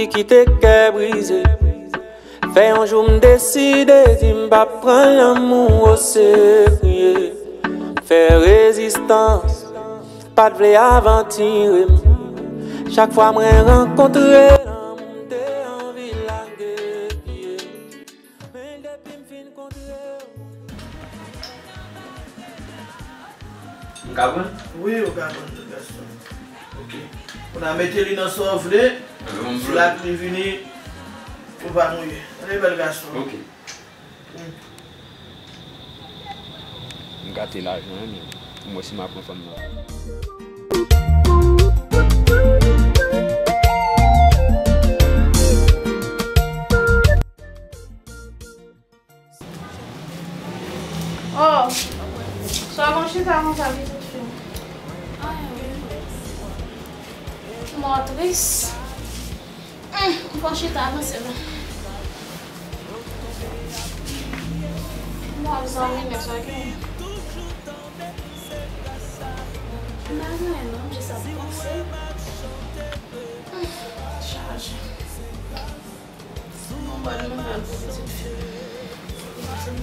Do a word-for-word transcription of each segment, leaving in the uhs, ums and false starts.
Kite kè brize. Fè yon jou m deside di m p ap pran lanmou oserye. Fè rezistans, pa t vle avantire m. Chak fwa mwen rankontre lanmou, m te anvi lage pye. Men depi m fin kontre w. M ka pran? Wi, ou ka pran tou, gason. Ok. Ou nan mete li nan sa w vle. Si lapli vini, ou pa mouye. Tande bèl gason. Ok. M gate lajan an, men m wè si m ap pran fanm nan. Oh, sa w gon chita konsa, pitit fi? Mò tris. Hum, m gon chita avanse non. Mò zanmi, men sa gen. M pa gen anyen non, m jis ap panse. Hum, chaje. Yon bòn nouvèl pou pitit fi m.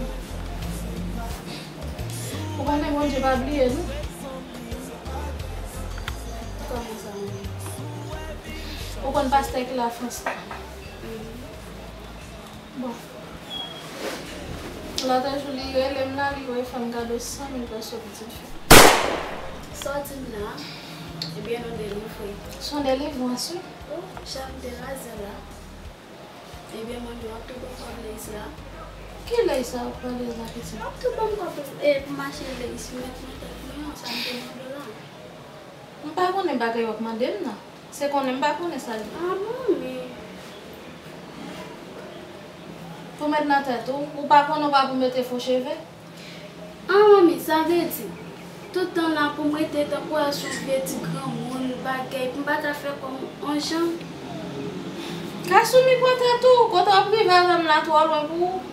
Ou konnen Bondye pa bliye nou. Kòman sa, mwen? Ou konn pastè ki Lafrans la? Bon. Lòt jou li rele m la, li voye fè m kado san mil peso, pitit fi. Sa w di m la, ebyen, nou delivre. Se yon delivrans, wi. Oh, jan m te raze la. Ebyen, manmi, w ap tou ban m kòb Lace la? Ki Lace sa w ap pale la, pitit? W ap tou ban m kòb, e, pou m achte Lace, m met nan tèt mwen an, sa m te mande w la. M pa konnen bagay w ap mande m nan. Se konnen m pa konnen sa l ye. Ah, manmi. Pou met nan tèt ou, ou pa konnen w pa pou mete fo cheve? Ah, manmi, sa vle di, tout tan la pou m rete tankou wè se yon vye ti granmoun, bagay, pou m pa ka fè kò m yon jan? Kasumi, pran tèt ou, kote w ap rive avè m la twò lwen pou ou.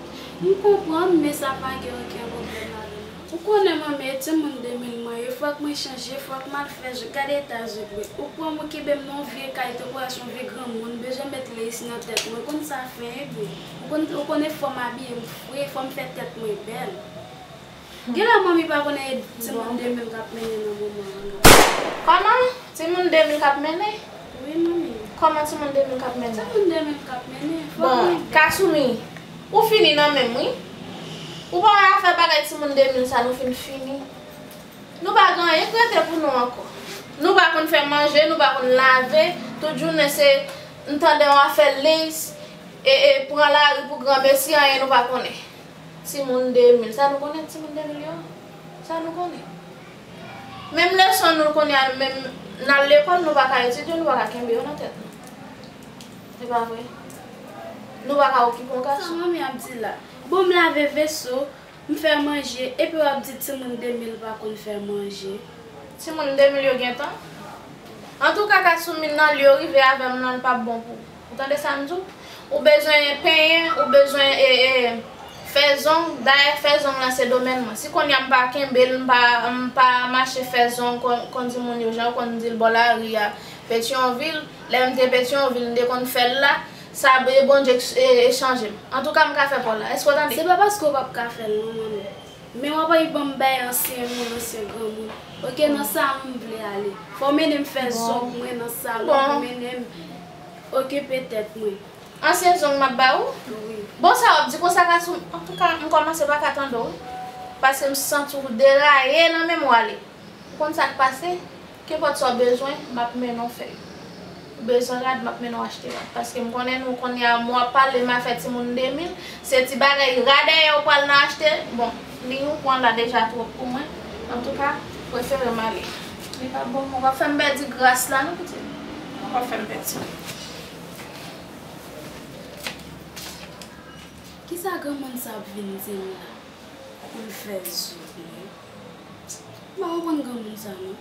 M konprann, men sa pa gen okenn pwoblèm ladan l. Ou konnen, manmi, e timoun de mil mwen ye, fòk mwen chanje, fòk m al fè zye, gade eta zye mwen. Ou pran m, ou kenbe m nan yon vye kay, tankou wè se yon vye granmoun, bezwen met Lace nan tèt mwen, konn sa fè, ebyen. Ou konn, ou konnen fò m abiye m fre, fò m fè tèt mwen bèl. Genlè manmi pa konnen e timoun de mil k ap mennen nan moman an, non. Kòman? Timoun de mil k ap mennen? Wi, manmi. Kòman timoun de mil k ap mennen? Timoun de mil k ap mennen. Bon, Kasumi, ou fini nan men m, wi. Ou pa wè afè bagay timoun de mil sa, nou fin fini. Nou pa gen anyen k rete pou nou ankò. Nou pa konn fè manje, nou pa konn lave. Tout jounen se, m tande yon afè Lace, e, e, pran lari pou granmesi, anyen nou pa konnen. Timoun de mil. Sa nou konnen timoun de mil yo? Sa nou konnen? Menm leson nou konnen a, menm n al lekòl, nou pa ka etidye, nou pa ka kenbe yo nan tèt nou. Se pa vre? Nou pa ka okipe yon gason. Sa manmi ap di la? Bon, m lave veso, m fè manje, epi w ap di timoun de mil pa konn fè manje. Timoun de mil yo gentan. Antouka, Kasumi, nan lye w rive avè m lan, l p ap bon pou ou. Ou tande sa m di w? Ou bezwen penyen, ou bezwen, e, e, fè zong. Dayè, fè zong lan se domèn mwen. Si kounye a m pa kenbe l, m pa, m pa mache fè zong kon, kon di moun yo, jan yo konn di l bò lari a, Petyonvil, lè m te Petyonvil, m te konn fè l la, sa, e, Bondye k-, e, e chanje m. Antouka, m ka fè pa w la. Èske w tande? Se pa paske w p ap ka fè l, non, manmi. Men w ap annik ban m bay ansyen moun, ansyen granmoun. Oke, nan salon m vle ale. Fò w mennen m fè zong mwen nan salon, pou mennen m okipe tèt mwen. Ansyen zong m ap ba ou? Wi. Bon, sa w ap di konsa, Kasumi? Antouka, m kòmanse pa ka tande w, wi. Paske m santi w deraye nan men m w ale. Ou konn sa k pase? Kenpòt sa w bezwen, m ap mennen w fè. Ou bezwen rad, m ap mennen w achte rad. Paske m konnen nou kounye a, m w ap pale m afè timoun de mil, se ti bagay ra dèyè ou pral nan achte. Bon, li ou pran la deja twòp pou mwen. Antouka, prefere m ale. Li p ap bon, ou p ap fè m pèdi gras la, non, pitit. Ou p ap fè m pèdi. Kisa granmoun sa ap vin di m la? Pou l fè zong mwen. M pa konprann granmoun sa non.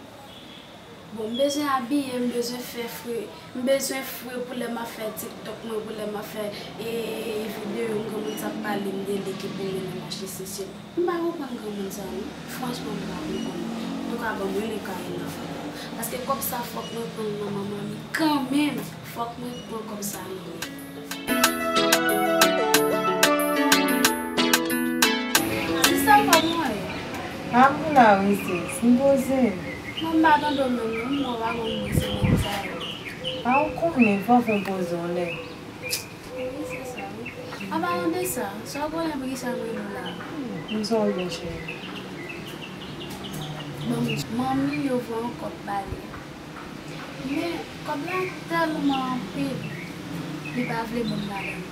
Bon, m bezwen abiye, m bezwen fè fre, m bezwen fre pou lè m ap fè TikTok mwen, pou lè m ap fè, e, e, e, videyo m, granmoun sa ap pale m de li ki pou mennen m achte sesi. M pa konprann granmoun sa non. Franchman, m pa konprann. Antouka, ban m rele Karina. Paske kòb sa fòk mwen pran l nan men manmi kanmenm. Fòk mwen pran kòb sa nan men. Sista, kòman w ye? M la wi sis, m poze. Mwen m pa tande w menm non, m wè w pa konn bouze nèg sa yo. A ou konnen, fò w fè poze w lè. Wi, se sa wi. An palan de sa, sa w konnen poukisa m rele w la? M sa w gen cheri? Bon, manmi yo voye yon kòb ba li. Men, kòb la tèlman anpil, li pa vle ban m ladan l.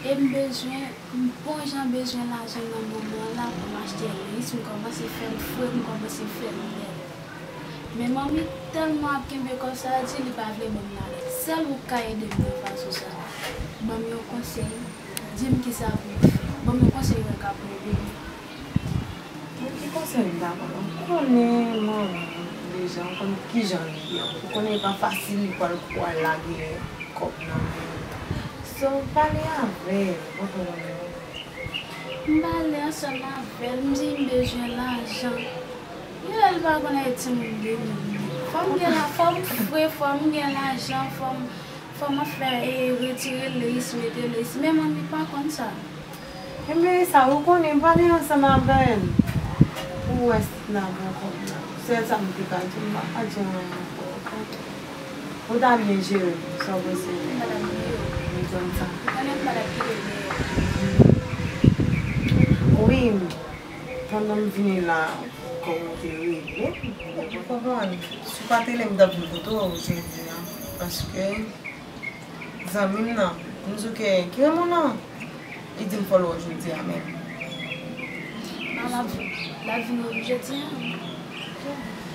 E m bezwen, m bon jan bezwen lajan nan moman an la pou m achte lis, m kòmanse fè m fre, m kòmanse fè m bèl. Men manmi tèlman ap kenbe kòb sa, di li pa vle ban m ladan. Sèl ou k ka ede m nan fason sa. Ban m yon konsèy, di m kisa pou m fè. Ban m yon konsèy wè ka pou ede m. Bon, ki konsèy m ta ba w? Ou konnen manman deja, ou konnen kijan li ye. Ou konnen li pa fasil, li pral kwè lage kòb nan men. So, pale avè l, ou konprann? M pale ansanm avè l, m di m bezwen lajan. Li lè l pa konn Ayiti moun de menm. Fò m gen la, fò m fre, fò m gen lajan, fò m, fò m ap fè, e, retire lis, mete lis. Men manmi pa konn sa. Enben, sa ou konnen, pale ansanm avè l pou w wè si n a bon kòb la. Sèl sa m te ka di w, m pa ka di w anyen ankò, oke? Ou ta byen jere l, sa w panse? M pa t ap bliye w. M konn sa. Ou konnen m pa t ap kite w dèyè. Wi, pandan m vini la, kòm ou te rele m, ou konprann. Si w pa t rele m, m t ap vin kote w jodi a, paske zanmi m nan, m di w ke, ki renmen w nan? Li di m fò l wè w jodi a menm. A, l ap, l ap vin wè m jodi a.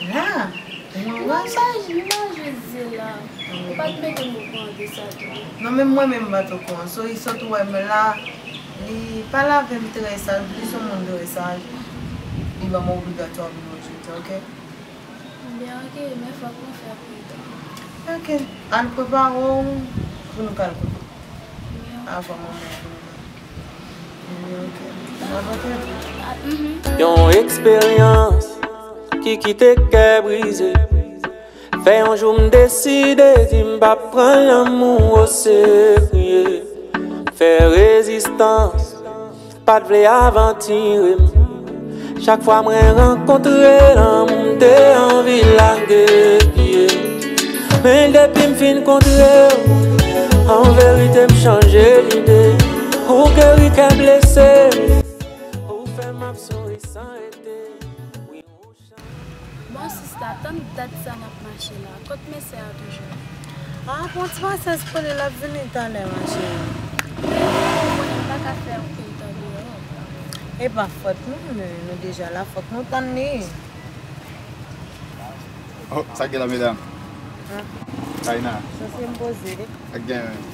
La? Mwen wè sa. Non, non, jodi la. Ou pa t mete m okouran de sa tou. Non, menm mwen menm m pa t okouran. So, li sot wè m la, li pale avè m trè saj, li se yon moun trè saj. Li ban m obligatwa vin wè w jodi a, oke? Ebyen, oke, men fòk nou fè pridan. Oke, al prepare w pou nou ka al kote. Avan manman vini. Ebyen, oke. Avan kè. Yon eksperyans ki kite kè brize. Fè yon jou m deside di m p ap pran lanmou oserye. Fè rezistans. Pa t vle avantire m. Chak fwa mwen rankontre lanmou, m te anvi lage pye. Men depi m fin kontre w, an verite m chanje lide. Ou geri kè blese, ou fè m ap souri san rete. Bon, sista, tann dat sa n ap mache la. Kot mesye a toujou? A, pran ti pasyans pou li, l ap vini talè, ma cheri. Ou konnen m pa ka fè anpil tan deyò. E pa fòt nou, nou, nou deja la, fòk nou tann li. Oh, sa k gen la, medam? Kaina. Sanse m poze. Sa k gen menm?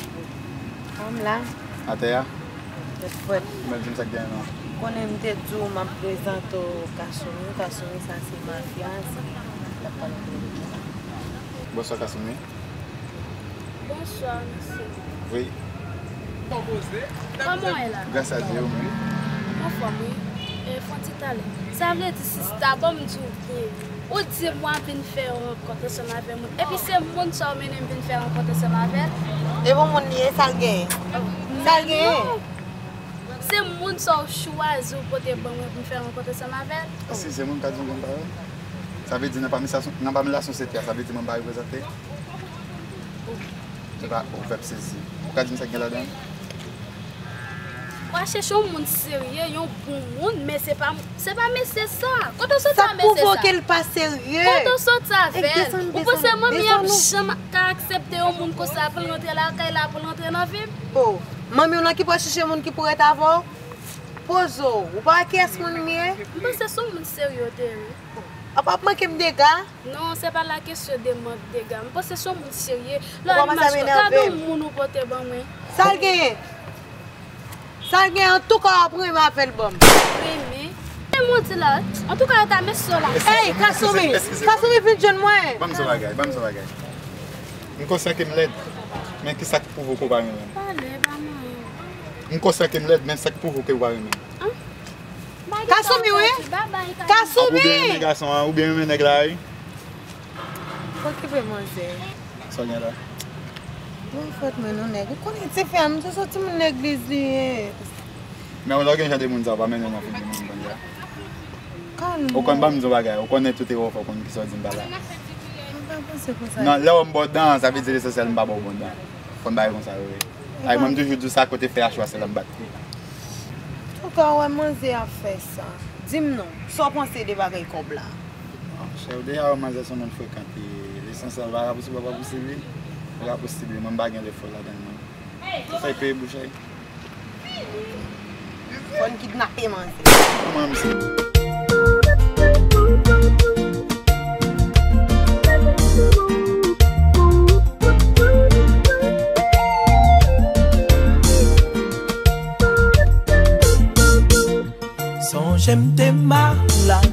Fanm la. Atè a? Tèt frèt. Ou menm di m sa k gen non. Konnen m te di w m ap prezante w Kasumi. Kasumi sa se mafya, se l ap pale de li. Bonswa Kasumi. Bonswa mesye. Wi. Kòman w ye la? Gras a Dye, ou menm? Anfòm wi. E fon ti talè. Sa vle di sista, ban m di w byen. Ou di m w ap vin fè yon rankont ansanm avè moun. Epi se moun sa w mennen m vin fè rankont ansanm avè l? E bon moun li ye, sa l genyen? Sa l genyen? Se moun sa w chwazi w pote ban mwen pou m fè rankont ansanm avè l? Si se moun ka di yon grenn pawòl. Sa vle di nan pami sa, nan pami la sosyete a, sa vle di mwen pa reprezante? Se pa ou fè m sezi. Ou ka di m sa k gen ladan l? W a chèche yon moun serye, yon bon moun, men se pa, se pa mesye sa. Kote w soti a mesye sa? Sa k pwouve ke l pa serye? Kote w soti avè l? Ou panse manmi ap janm ka aksepte yon moun konsa pou l rantre lakay la, pou l rantre nan vi m? Oh, manmi w nan ki pral chèche moun ki pou ret avè w? Poze w, ou pa wè kiyès manmi m ye? M panse se yon moun serye w te ye wi. A p ap manke m dega? Non, se pa la kesyon de mank dega. M panse se yon moun serye. Lè w al mache, gade yon moun ou pote ban mwen. Sa l genyen? Sa l genyen, antouka w ap renmen avè l ban m. Renmen? Men mwen di la, antouka yo ta mesye w la. Ey, Kasumi! Kasumi vin jwenn mwen! Ban m di w bagay, ban m di w bagay. M konsyan ke m lèd, men ki sa k pwouve ke w pa renmen m? Pale, pa manyen. M konsyan ke m lèd, men sa k pwouve ke w pa renmen m? Kasumi, wi. Kasumi! Ou byen renmen gason an, ou byen renmen nèg la, wi. Okipe manzè. Sa w gen la? Bon, fòt mwen non nèg. Ou konnen ti frè m, se soti moun legliz li ye. Men ou lè w gen jan de moun sa, w pa mennen nan figi moun, konn sa. Kalm. Ou konn ban m di yon bagay, ou konnen tout erè w fè, ou konn kisa w di m pa la. M pa panse konsa. Non, lè w wè m ba w dan, sa vle di lesansyèl m pa ba w bon dan. Fò m bay konsa, wi. Ay, mwen m toujou di w sa, kote fè a chwa, se la m bat li. Touka, w wè manzè ap fè sa. Di m non, sa w panse de bagay kòb la? Chè, ou deja wè manzè se yon moun frekan, lesansyèl pa ka posib, pa posib, li pa ka posib, mwen m pa gen lefò ladan l, non. Ou fè peye bouch, ay. Fò n kidnape manzè. Kòman misye? Sonje m te malad,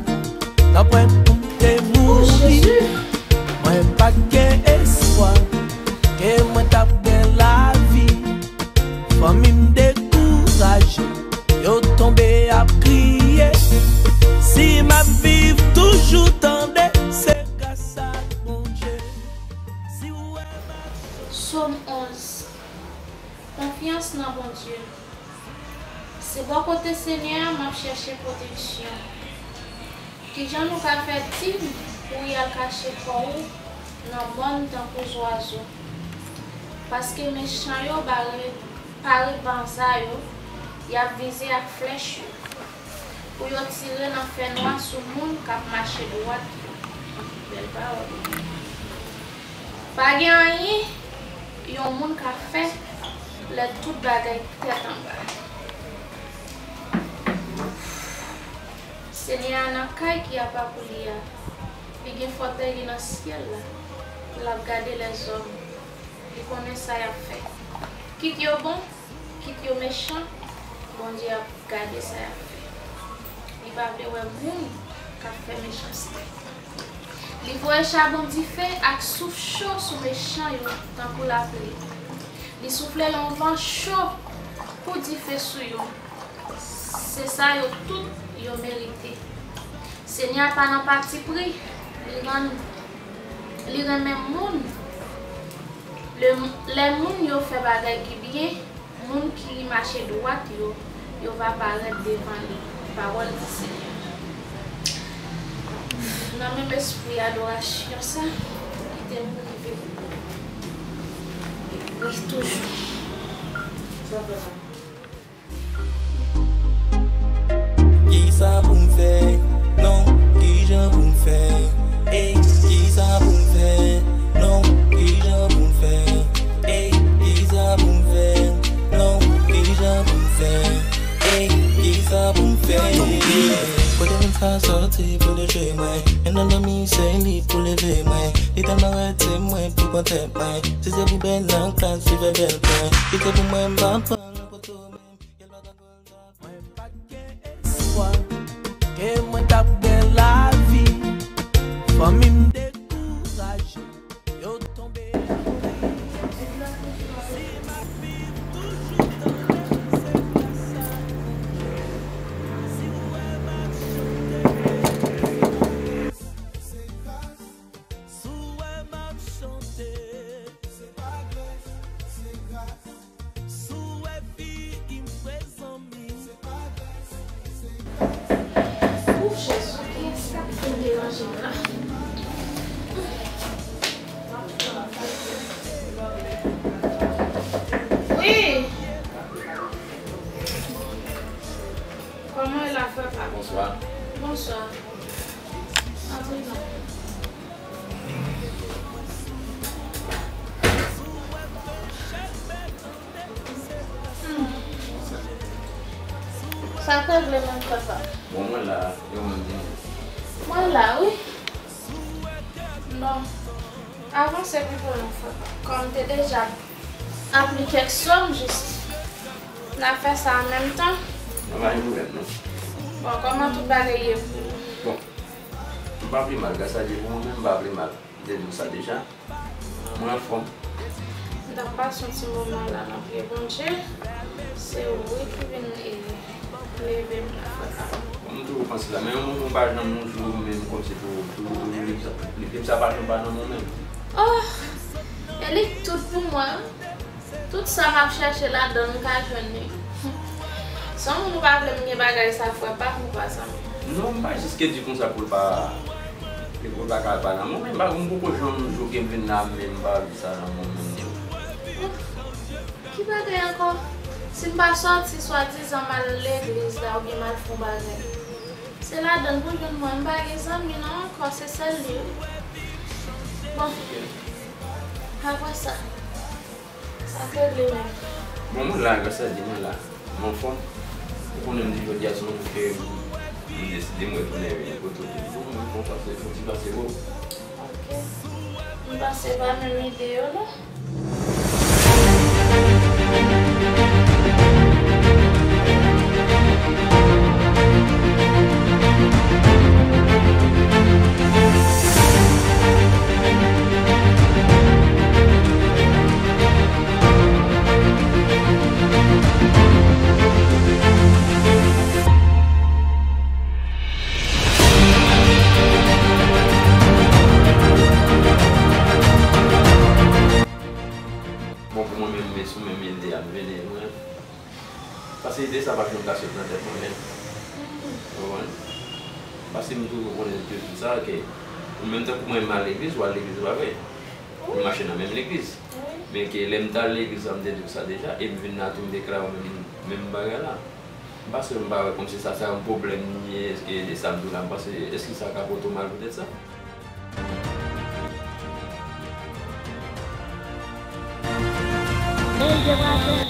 nan pwen pou m te mouri. Mwen pa t gen espwa ke mwen t ap gen lavi. Fanmi m dekouraje, yo tonbe ap kriye. Si m ap viv toujou, tande, se gras a Bondye. Si w wè m ap Sòm onz. Konfyans nan Bondye. Se bò kote Senyè a m ap chèche pwoteksyon. Kijan nou ka fè di m pou w al kache kò w nan mòn tankou zwazo? Paske mechan yo bare, pare banza yo, y ap vize ak flèch yo, pou yo tire nan fènwa sou moun k ap mache dwat yo. Bèl pawòl. Pa gen anyen yon moun ka fè lè tout bagay tèt anba. Senyè a nan kay ki apa pou li a. Li gen fòtèy li nan syèl la. L ap gade lèzòm. Li konnen sa y ap fè. Kit yo bon, kit yo mechan, Bondye ap gade sa y ap fè. Li pa vle wè moun k ap fè mechanste. Li voye chabon dife ak souf cho sou mechan yo tankou lapli. Li soufle yon van cho pou dife sou yo. Se sa yo tout yo merite. Senyè a pa nan patipri, li rann, li renmen moun. Lè, lè moun yo fè bagay ki byen, moun ki mache dwat yo, yo va parèt devan li. Pawòl di Senyè. Nan menm espri adorasyon sa, kite m rive. Wi, toujou. Kisa pou m fè? Non, kijan pou m fè? Ey, kisa pou m fè? Non, kijan pou m fè? Ey, kisa pou m fè? Non, kijan pou m fè? Ey, kisa pou m fè? Kote moun sa soti pou deje mwen? Menm nan dòmi se li pou leve mwen. Li tèlman rete mwen pou pran tèt mwen. Si se pou bèl nan klas, li fè bèl pwen. Si se pou mwen, m pa pran nan poto mwen. Mwen pa t gen espwa ke mwen t ap gen lavi. Fanmi m dekouraje, yo tonbe ap kriye. Si m ap viv toujou, tande, se gras a Bondye. Si w wè m ap chante, se gras. Si w wè m ap chante, se pa gras, se gras. Si w wè figi m fre, zanmi. Ouf, Jezi, kiyès k ap vin deranje m la? Wi. Kòman w ye la, frè pa m? Bonswa. Bonswa. Antre non. Hmm. Sa te vle menm frè pa m? Bon, mwen la, yo menm di m. Mwen la, wi. Bon. Avanse pito non, frè pa m. Kòm m te deja ap li kèk sòm, jis n ap fè sa an menm tan. Mwen pa gen pwoblèm, non. Bon, kòman tout bagay ye pou ou? Bon. M pa pi mal, gras a Dye pou mwen menm, m pa pi mal. M te di w sa deja. Mwen anfòm. M t ap pase yon ti moman la nan pye Bondye. Se ou wi ki vin, e, leve m nan frè pa m. Bon, m toujou panse sa, men yon moun ou pa janm yon jou menm kòmsi pou, pou, pou li, li, li, sa pa janm pa nan mwen menm. Oh! E li k tout pou mwen. Tout sa m ap chèche ladan l, m ka jwenn li. San moun ou pa vle m gen bagay sa, frè pa m ou pa zanmi. Non, m pa jis ke di konsa pou l pa, ke pou l pa ka al pa nan mwen, men m pa, m poko janm jwe ke m vin la, men m pa vle sa nan mwen menm. Ki bagay ankò? Si m pa sòti, swadizan m al legliz la oubyen m al fè yon bagay. Se ladan l pou jwenn mwen, m pa gen zanmi non ankò, se sèl li wi. Bon, apre sa, sa k regle menm? Bon, mwen la, grasadi, mwen la. M anfòm. Ou konnen m di jodi a se yon jou ke m deside m retounen vin kote w toujou. Bon, mwen fè yon pase, yon ti pase bò. Ok. M panse pa menm ide yo non. Bon, pou mwen menm, men sou menm ide a m vini, mwen. Paske ide sa pa janm ka sot nan tèt mwen menm. Ou konprann? Paske m toujou konnen de tout sa, ke ou menm tankou mwen, m al legliz, ou al legliz, pa vre? Nou mache nan menm legliz. Men ke lè m t al legliz la, m te di w sa deja, e m vin la tou, m deklare w menm, menm bagay la. M panse m pa wè kòmsi sa, sa yon pwoblèm li ye, èske de sa m di w la, m panse, èske sa ka pote w mal poutèt sa? Hey, demoiselle.